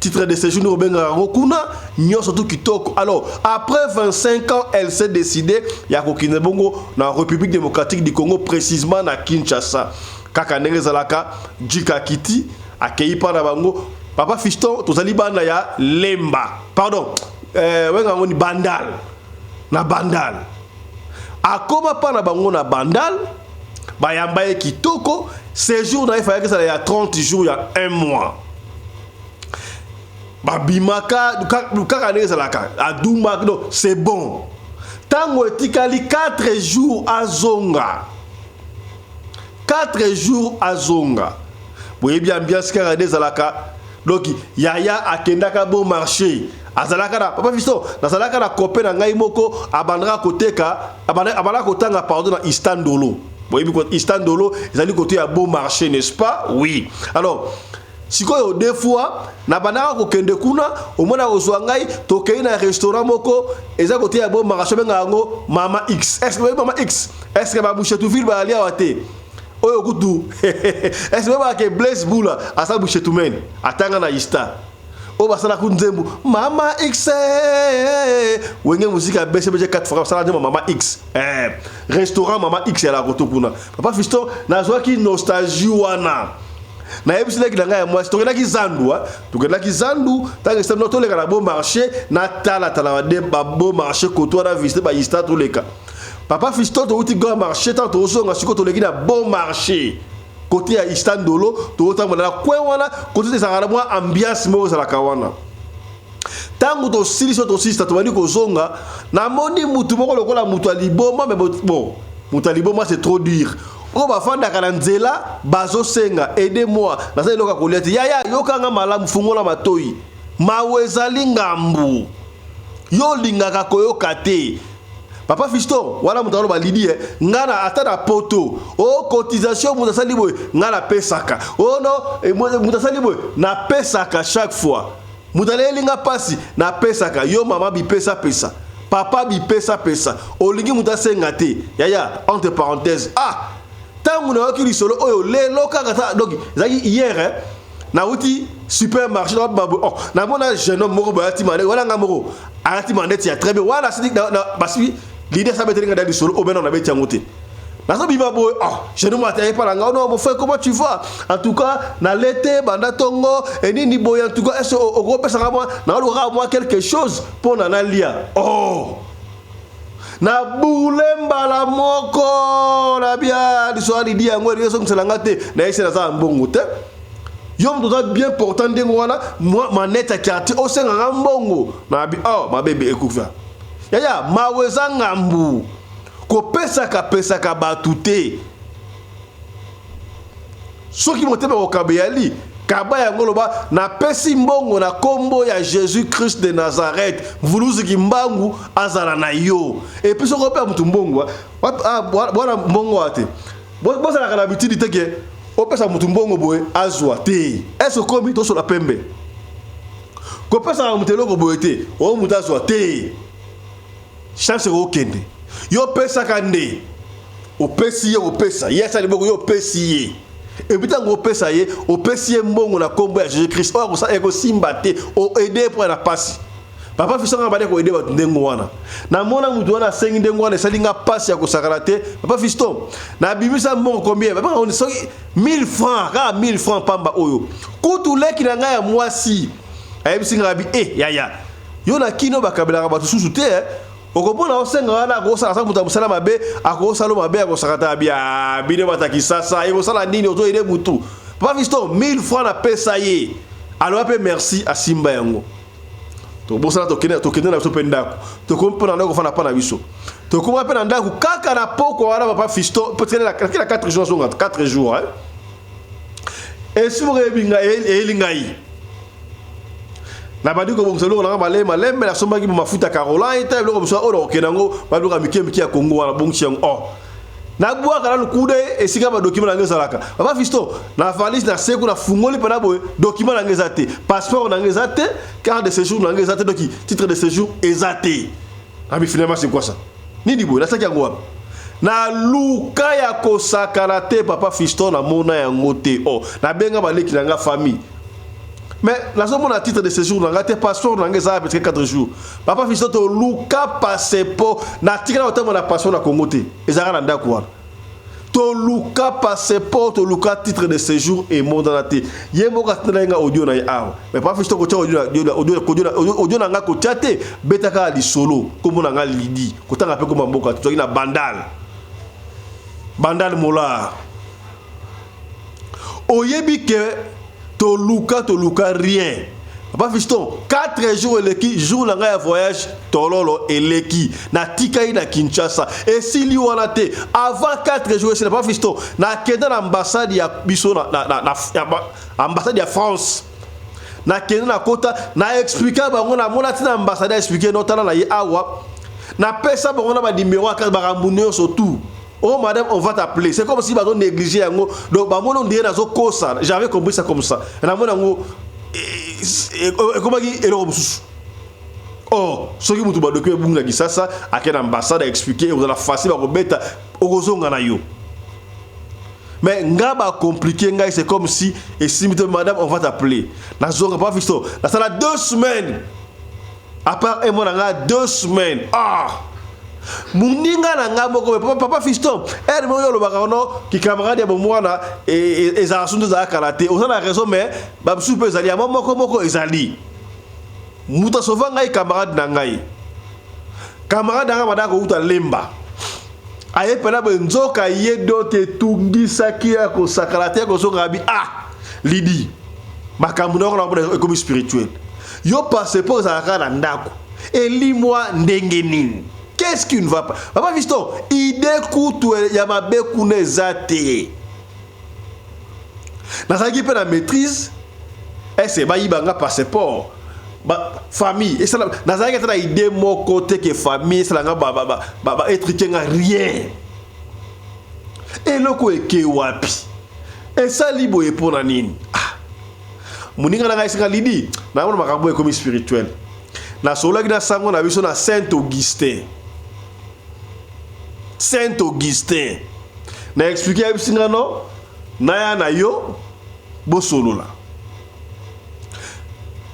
titre de séjour nde kobengaka yango kuna, nyonso tu kitoko. Alors après 25 ans elle s'est décidée ya kokende bongo na République démocratique du Congo, précisément na Kinshasa. Kaka ndenge ezalaka, Jika Kiti akei mpa na bango. Papa Fiston, tozali bana ya Lemba, pardon, wenga yango ni Bandal. Na Bandal akoma mpa na bango na Bandal, bayamba ye kitoko. Séjour na ye fayaki ezala ya 30 jours, ya 1 mois. Babimaka kaka ndenge ezalaka, adumaka, donc c'est bon. Ntango etikali 4 jours azonga, 4 jours azonga, boyebi ambiance kaka nde ezalaka. Donc yaya akendaka bon marché, azalaka na papa Fiston, nazalaka na copain na ngai moko abandaka koteka, abandaka kotanga, pardon, na Istandolo. Boyebi Istandolo ezali kote ya bon marché, n'est-ce pas? Oui. Alors sikoyo deux fois nabandaka kokende kuna, omona kozwa ngai, tokei na restaurant moko eza kote ya bon marché, obengaka yango Mama X. Est ce que Mama X, est ce que babushetuville bayali awa te? Oyo kutu est ce que bayebaka ke Blaise Bula aza bushetumene, atanga na Ista oyo basalaka nzembo Mama X, Wenge Musica BCBG 4 fois basala nzembo Mama X. Restaurant Mama X yalaka koto kuna. Papa Fiston, nazwaki nostalgie wana, nayebisi leki na ngai ya mwasi, tokendaki zandu, tokendaki zandu. Ntango esami toleka na bon marché, natalatala ba bon marché koto wana, visite baista, toleka. Papa Fiston, touti grand marché, ntango tozonga sikoyo toleki na bon marché côté ya Istandolo, tozotambola na coin wana, côté ezalaka na mwa ambiance moko ezalaka wana. Ntango tosilisi oyo tosilisa, tobandi kozonga, namoni mutu moko lokola mutu ya liboma. Mais bon, mutu ya liboma c'est trop dur. Oyo bafandaka na nzela bazosenga: "Aide moi, naza eloko ya kolia te." Yaya, yokanga malamu, fungola matoi. Mawa ezali ngambu, yo olingaka koyoka te. Papa Fiston, wana moto aloba Lidi, nga na ata na poto o cotisation, moto asali boye, nga napesaka. O no, moto asali boye, napesaka. Chaque fois moto aleyeli nga mpasi, napesaka. Yo mama bipesapesa, papa bipesapesa, olingi moto asenga te. Yaya, entre parenthèse, ah, ntango nayoki lisolo oyo lelo kaka ta, donc ezalaki hier, nauti supermarché, oh, namona jeune homme moko boye alati maneti wana, nga moko alati maneti ya très bien wana. Basi leader sa beteli nga da lisolo oyo bena nabeti yango te. Nazobima boye, oh, jeune homme ataye pa na ngai, non mon frère, comment tu vas? En tout cas, na lete banda tongo enini boye, en tout cas, est-ce okopesaka mwa naoluka mwa quelque chose mpo na nalia? Oh, na bule mbala moko na bia liso alidi yango elingi ezongisela nga te. Nayesi naza na mbongo te. Yo moto oza bien portant ndenge wana, manete ya quartier, osengaka mbongo na bi. Oh, mabebe ekufa yaya, mawa eza ngambu kopesaka pesaka bato te. Soki motema kokaba eyali, kaba yango, loba: napesi mbongo na nkombo ya Jésus Christ de Nazareth, mvuluzi Kimbangu azala na yo. Et puis soki opea motu mbongo, bwana mbongo wa te, bozalaka na bitidi te ke opesa motu mbongo boye azwa te. Ese okomi tosola pembe, kopesaka moto eloko boye te, oyo moto azwa te, chance ekokende. Yo opesaka nde opesi ye, opesa ye, asali bongo, yo opesi ye. Et puis ntango opesa ye, opesi ye mbongo na nkombo ya Jésus Christ, oyo ekosimba te, oaider mpo na pasi. Papa Fiston, nga bande koaider bato ndenge wana, namona motu wana asengi ndenge wana, esali nga pasi ya kosakana te. Papa Fiston, nabimisa mbongo combien? Papa, soki 1000 francs, kaka 1000 francs pamba. Oyo kutu leki na ngai ya mwasi ayebisi ngai abi e yaya, yo na kino bakabelaka bato susu te, eh. Okomona osenga wana, akosala sa moto ya mosala mabe, akosala mabe, akosaka ta bia bino batakisasa, ekosala nini? Ozoaider mutu. Papa Fiston, 1000 francs napesa ye, aloba mpe merci, asimba yango. Tobosana, tokende, tokende na biso mpe ndako, tokomi mpe na ndako, kofanda mpa na biso. Tokoma mpe na ndako kaka na poko wana. Papa Fiston, peut-être na 4 jours, azonga 4 jours, hein? Esi moko eyeli ngai, nabandi kobongisa biloko nanga malembe malembe. Nasombaki mafuta Caroline te, biloko mosusu oyo nakokende yango, babiloko ya mike mike ya Kongo wana, bongisi yango. Oh, nabwaka nanu kude esika badocument na ngai ezalaka. Papa Fiston, na valise na seku, nafungoli mpena boye, document na ngai eza te, passeport na ngai eza te, carte de séjour na ngai eza te, donc titre de séjour eza te. Abi finalement, c'est quoi ça? Nini boye? Nasaki yango wapi? Naluka ya kosakana te. Papa Fiston, namona yango te. Oh, nabenga baleki na nga, famille, mais nazomona titre de séjour na ngai te, passeport na ngai eza peut-être 4 jours. Papa Fiston, toluka passeport, natikala kotambola na passeport na Congo te, ezalaka na ndako wana. Toluka passeport, toluka titre de séjour, emonana te. Ye moko atindela ye nga audio na ye awa, mais papa Fiston, kotia audio na nga, kotia te, beta kaka lisolo. Kombo na nga Lidi, kotanga mpe komba mboka, tozwaki na Bandal, Bandal Molar. Oyebi ke toluka, toluka, rien. Papa Fiston, 4 jours eleki, jour na ngai ya voyage tololo eleki, natikai na Kinshasa. Esili wana te, avant 4 jours esili, papa Fiston, nakende na ambassade ya biso na ambassade ya France. Nakende, nakota, na expliquer bango, namona ntina ambassade expliquer notala na ye awa, napesa bango na banuméro ya carte, makambo nyonso tout. Oh madame, on va t'appeler. C'est comme si bazo négliger yango, donc bamoni on dirait nazokosa. J'avais compris ça comme ça, namoni yango ekomaki eloko mosusu. Or soki motu badoki ebungi na Kisasa, ake na ambassade, aexpliquer, ekozala facile, bakobeta, okozonga na yo. Mais nga bacompliquer ngai, c'est comme si esimbi te. Madame, on va t'appeler. Nazonga, papa Fiston, nasala 2 semaines, à part un mois na nga, 2 semaines. Ah, moninga na ngai moko, papa, papa Fiston, ere moko oyo olobaka no kicamarade ya bomwana ezalaka sundu, ezalaka kala te. Oza na raison, mais bamisusu mpe ezali yango moko moko, ezali moto asauver ngai, camarade na ngai. Camarade na ngai bandaka kouta Lemba, aye mpena boye, nzoka ye donc etungisaki ya kosakala te. Kozonga bi: ah Lidi, makambo na yoko ekomi spirituel. Yo passeport ezalaka na ndako, elimwa ndenge nini? Qu'est-ce qui ne va pas? Papa Fiston, idée kutu ya mabe kuna eza te. Nazalaki mpe na maîtrise ese bayiba nga passeport ba, famille esala, nazalaki ata na idée moko te ke famille esala nga baétriquer nga, rien. Eloko eke wapi? Esali boye mpo na nini? Ah, moninga na ngai esenga: Lidi, namona makambo ekomi spirituel. Nasololaki na sango na biso na Saint Augustin. Saint Augustin, na expliquer, ayebisi nga no naya na yo bosolola.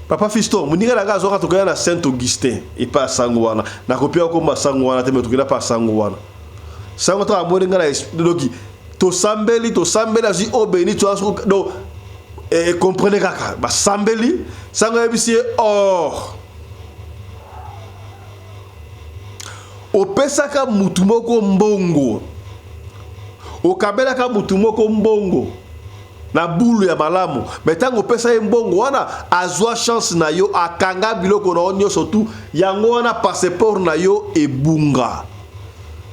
Papa Fiston, moninga na ngai azwaka, tokenda na Saint Augustin epai ya sango wana. Nakopia komba sango wana te, me tokenda mpa sango wana. Sango ntango amoni ngai na doki, tosambeli, tosambeli, azwi eau bénite, donc eh, comprenez kaka, basambeli, sango ayebisi ye or opesaka mutu moko mbongo, okabelaka mutu moko mbongo na bulu ya malamu, me ntango opesa ye mbongo wana, azwa chance na yo, akanga biloko na yo nyonso tu, yango wana passeport na yo ebunga.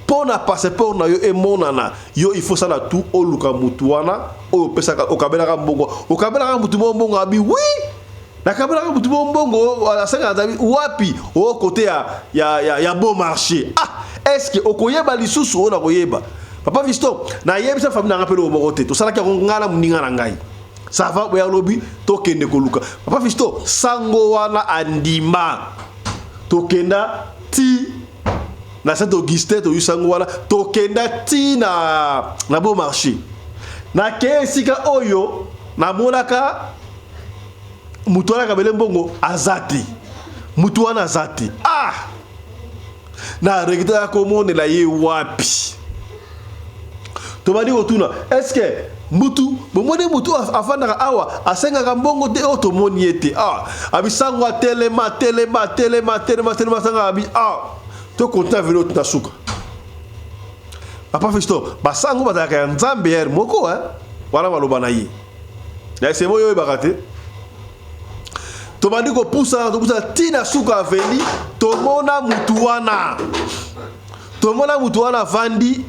Mpo na passeport na yo emonana, yo il faut sala tu oluka mutu wana oyo opesaka, okabelaka mbongo, okabelaka mutu moko mbongo, abi oui, nakabelaka mutu moko mbongo, asengaka nzabi wapi? O kote ya bon marché. Ah, est ce que okoyeba lisusu? Oyo nakoyeba, papa Fiston, nayebisa famille na nga mpe eloko moko te. Tosalaki yango ngai na moninga na ngai. Ça va, boya lobi tokende koluka papa Fiston. Sango wana andima, tokenda ti na Saint Augustin, toyusa sango wana, tokenda ti na bon marché. Nakei esika oyo namonaka motu wana akabele mbongo, aza te, motu wana aza te. Ah, na regretter ya komonela ye wapi. Tobandi kotuna: est ce que mutu bomoni mutu afandaka awa, asengaka mbongo te? Oyo tomoni ye te. Ah, abisango atelema, telema, telema, telema, telema. Sango abi ah, tokontina velo tina suka. Papa Fiston, basango bazalaka ya Nzambe yere moko eh? Wana maloba na ye ya esemo oyo oyebaka te. Tobandi kopusana, topusana ntina suka aveni, tomona mutu wana, tomona mutu wana avandi,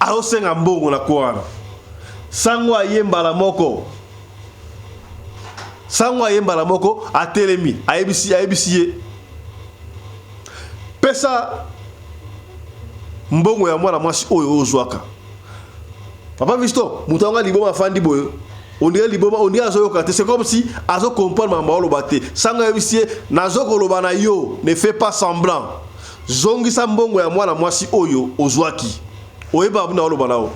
azosenga mbongo na ko wana. Sango aye mbala moko, sango aye mbala moko, atelemi, ayebisi ye: pesa mbongo ya mwana mwasi oyo ozwaka. Papa Fiston, moto yango liboma afandi boye, on dirait liboma, on dirait azoyoka te, c'est comme si azocomprendre makambo aoloba te. Sango ayebisi ye: nazokoloba na yo, ne fais pas semblant, zongisa mbongo ya mwana mwasi oyo ozwaki, oyeba buna oloba na yo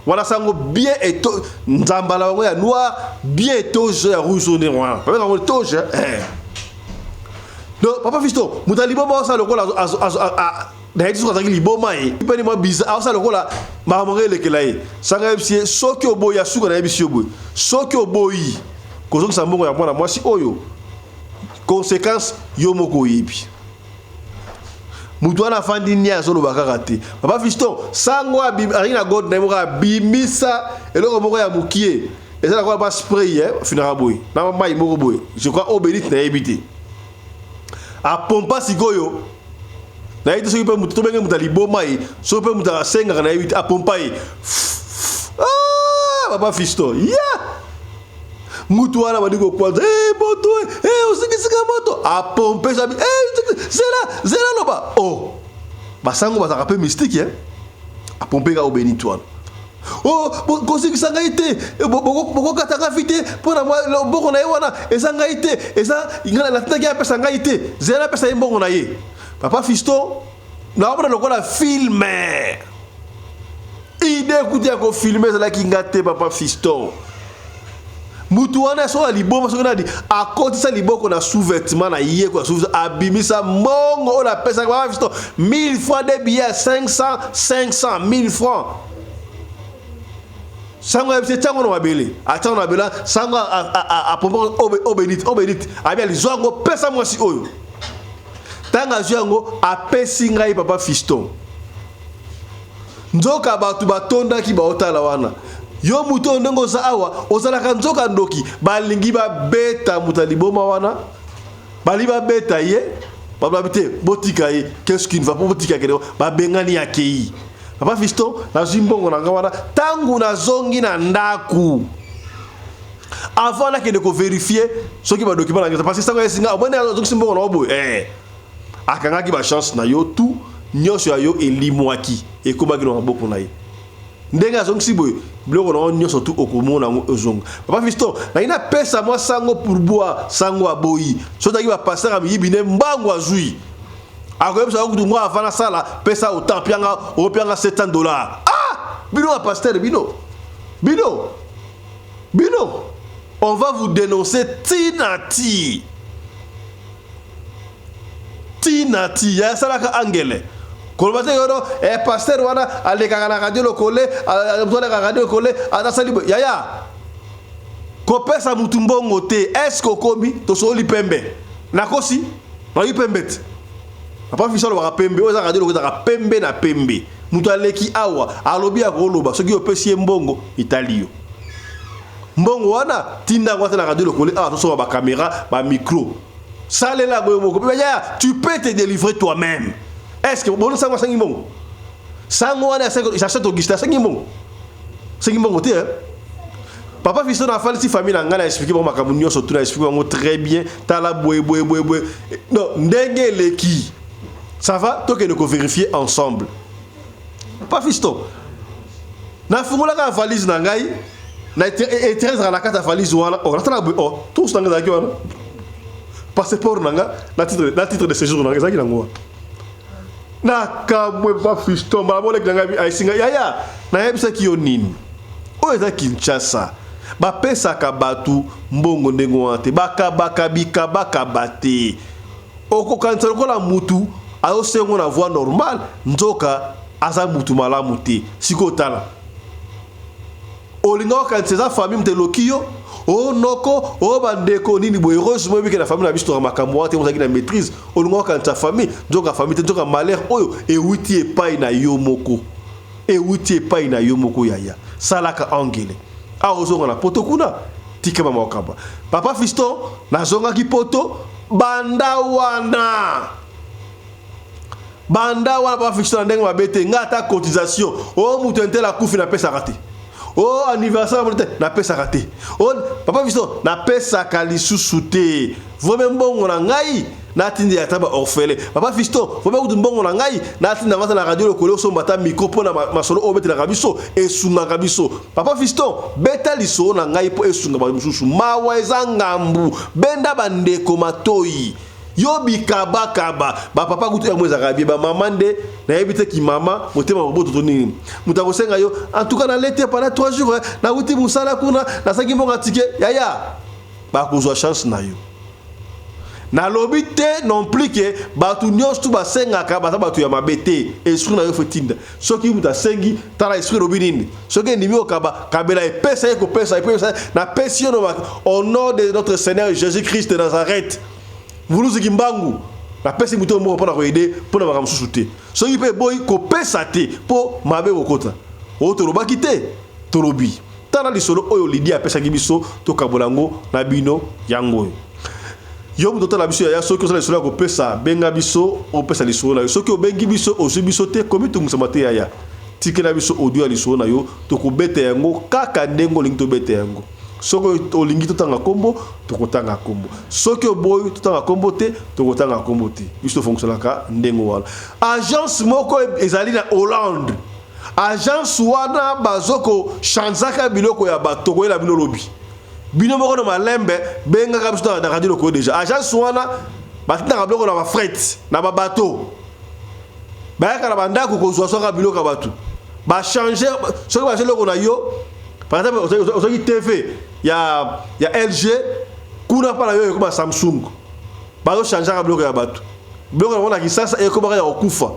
wana. Sango bien eto nzambala bango ya noir, bien toge ya rouge ndenge wana babenga yango toge, eh. Donc papa Fiston, moto ya liboma osala lokola nayebi soki azalaki liboma ye mpeni mwa biza, aosala lokola makambo ngo elekela ye. Sanga ayebisi ye: soki oboyi, asuka nayebisi yo boye, soki oboyi kozongisa mbongo ya mwana mwasi oyo, conséquence yo moko oyebi. Moto wana afandi nie, azoloba kaka te. Papa Fiston, sango azalaki na god na ye moko, abimisa eloko moko ya mokie, eza lokola ba spray, finaka boye na mai moko boye, je crois eau bénite, nayebi te. Apompa sikoyo, nayebi te soki mpe moto tobenge moto ya liboma ye, soki mpe moto asengaka, nayebi te. Apompa ye. Ah, papa Fiston, ya mutu wana bandi kokwanza: hey, moto hey, osingisika moto. Apompe sabi: hey, zela, zela, loba. Oh, basango bazalaka mpe mystique, eh? Apompe kaka eau bénite wana. Oh, kozingisa ngai te, bokokata nga fi te mpo na mbongo na ye wana, eza ngai te, eza ngai natindaki apesa ngai te, zela apesa ye mbongo na ye. Papa Fiston, naomona lokola film, idée ekuti ya kofilmer ezalaki nga te. Papa Fiston, mutu wana soki ya liboma, soki nani, akotisa liboko na sous-vêtement na ye, ko abimisa mbongo oyo napesaka papa Fiston, 1000 francs de billet ya 500, 500, 1000 francs. Sango ayebisi ntango na mabele, atango na mabele, sango apompa eau bénite, eau bénite, abi alizwa yango, pesa mwasi oyo. Ntango azwi yango, apesi ngai. Papa Fiston, nzoka bato batondaki baotala wana. Yo moto oyo, ndenge oza awa, ozalaka nzoka ndoki. Balingi babeta moto ya liboma wana, balingi babeta ye, bablabi te, botika ye, qu'est-ce qui ne va pas, botika kende. Babengani, akei. Papa Fiston, nazwi mbongo na nga wana. Ntango nazongi na ndako, avant nakende kovérifier soki badocument na ngai, parce que sango esinga omoni azongisi mbongo na yo boye, eh, akangaki bachance na yo tout nyonso ya yo, elimwaki, ekomaki na maboko na ye. Ndenge azongisi boye biloko na yo nyonso tu, okomona yango ezonga. Papa Fiston, nangi napesa mwa sango pourboire, sango aboyi. Soki ozalaki bapasteur ya miyibi nde mbango azwi, akoyebisa kutu ngo avant nasala, pesa autant, pianga, opianga 700 dollars. Ah, bino bapasteur, bino, bino, bino, on va vous dénoncer tina ti tina ti. Ya asalaka angele. Koloba te yono eh, pasteur wana alekaka na radio lokole, alekaka radio lokole, asali boye. Yaya, kopesa mutu mbongo te. Est-ce que okomi tosoli pembe? Nakosi? Nayoki pembe te. Papa Fiston alobaka pembe, oyo eza radio lokole ezalaka pembe na pembe. Mutu aleki awa, alobi akoloba, soki opesi ye mbongo, etali yo. Mbongo wana tinda yango ata na radio lokole awa tosomba ba camera, ba micro. Salela yango yo moko. Yaya, tu peux te délivrer toi-même. Est-ce que bono sango asengi mbongo? Sango wana j'achète Augustin asengi mbongo. Asengi mbongo te hein? Papa Fiston afalisi famille na ngai na expliquer bango makambo nyonso tout na expliquer bango très bien. Tala boye boye boye boye. Non, ndenge eleki. Ça va, tokende ko vérifier ensemble. Papa Fiston, nafungolaka valise na ngai na etere ezalaka na kati ya valise wana. Oh, natala boye, oh, tous na ngai ezalaki wana. Passeport na nga na titre, na titre de séjour na nga ezalaki nango wana. Nakamwe Papa Fiston, mbala moko leki na ngai ayesi ngai, yaya, nayebisaki yo nini? Oyo eza Kinshasa. Bapesaka bato mbongo ndenge wana te, bakabaka bikabakaba te. Okokanisa lokola mutu azosengo na voie normale, nzoka aza mutu malamu te. Sikoyo tala, olinga okanisa eza famille moto eloki yo, o noko, o bandeko nini boye. Heureusement oyebike na famille na biso toka makambo wana te, ozalaki na maîtrise. Olinga okanisa famille, nzoka famille te, nzoka malheur oyo ewuti epai na yo moko, ewuti epai na yo moko. Yaya, salaka angele awa ozonga na poto kuna, tika mama okaba. Papa Fiston, nazongaki poto banda wana, banda wana papa Fiston, na ndenge mabe te. Nga ata cotisation o moto intel akufi napesaka te, o anniversaire te napesaka te, o papa Fiston napesaka lisusu te. Vome mbongo na ngai natindi ata ba orphelin. Papa Fiston, vome kutu mbongo na ngai natinda ngo ata na radio lokolo, osomba ata micro mpo na masolo oyo obetelaka biso esungaka biso. Papa Fiston, beta lisolo na ngai mpo esunga bato mosusu. Mawa eza ngambu, benda bandeko matoi. Yo bikabakaba, bapapa kutu yango ezalaka bien, bamama nde nayebi te kimama motema boboto to nini. Moto akosenga yo, en tout cas nalete pendant 3 jours, nauti mosala kuna, nasangi mbongo ya ticket. Yaya, bakozwa chance na yo. Nalobi te non plus ke bato nyonso tu basengaka baza bato ya mabe te. Esprit na yo fo etinda. Soki moto asengi, tala esprit elobi nini. Soki endimi okaba, kabela, epesa ye kopesa, epesa. Napesi yo au nom de notre Seigneur Jésus-Christ de Nazareth, Mvuluzi Kimbangu, napesi moto moko mpona koyede mpona makambo mosusu te. Soki mpe eboyi kopesa te mpo mabe kokota, oyo tolobaki te, tolobi. Tala lisolo oyo Lydia apesaki biso, tokabola yango na bino yango oyo. Yo moto otala biso yaya, soki osala lisolo ya kopesa, benga biso opesa lisolo na yo. Soki obengi biso ozwi biso te, komitungisama te yaya. Tikela biso audio ya lisolo na yo, tokobeta yango kaka ndenge olingi tobeta yango. Soki olingi totanga kombo, tokotanga kombo. Soki oboyi totanga kombo te, tokotanga kombo te. Biso tofonctionnaka ndenge wana. Agence moko ezali na Hollande. Agence wana bazo ko changeaka biloko ya bato, tokoyela bino lobi. Bino moko na malembe bengaka biso na radio lokoyo déjà. Agence wana batindaka biloko na ba fret, na ba bateau. Bayaka na bandako kozwa soka biloko ya bato. Ba changer soki ba eloko na yo, par exemple ozwaki TV ya LG, kuna pa na yo ekoma Samsung. Bazo changeaka biloko ya bato. Biloko na bango na Kinshasa ekomaka ya kokufa.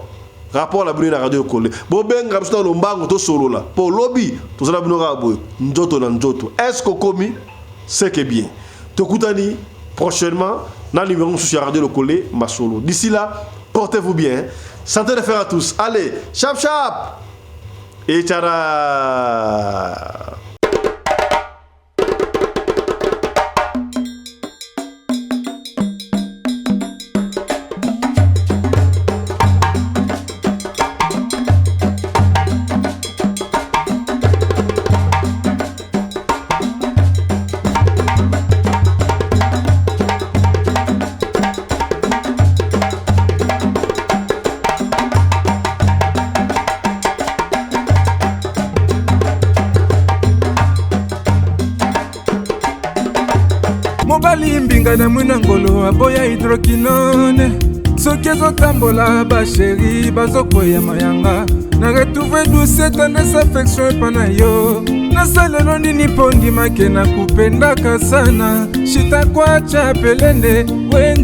Rapport na bino na radio Kole. Bobenga biso na lombango tosolola. Po lobi tozala bino kaka boye nzoto na nzoto. Est-ce qu'okomi? C'est que bien. Tokutani prochainement na numéro mosusu ya radio Lokole Masolo. D'ici là, portez-vous bien. Santé de fer à tous. Allez, chap chap. Et tchara. Mobali mbinga na mwina ngolo aboya hydroquinone, soki ezotambola basheri bazokweya mayanga. Na retrouve douce tendresse affection epa na yo. Nasalelo nini mpo ndimake na kupendaka sana shitakwacha pelende wenjo.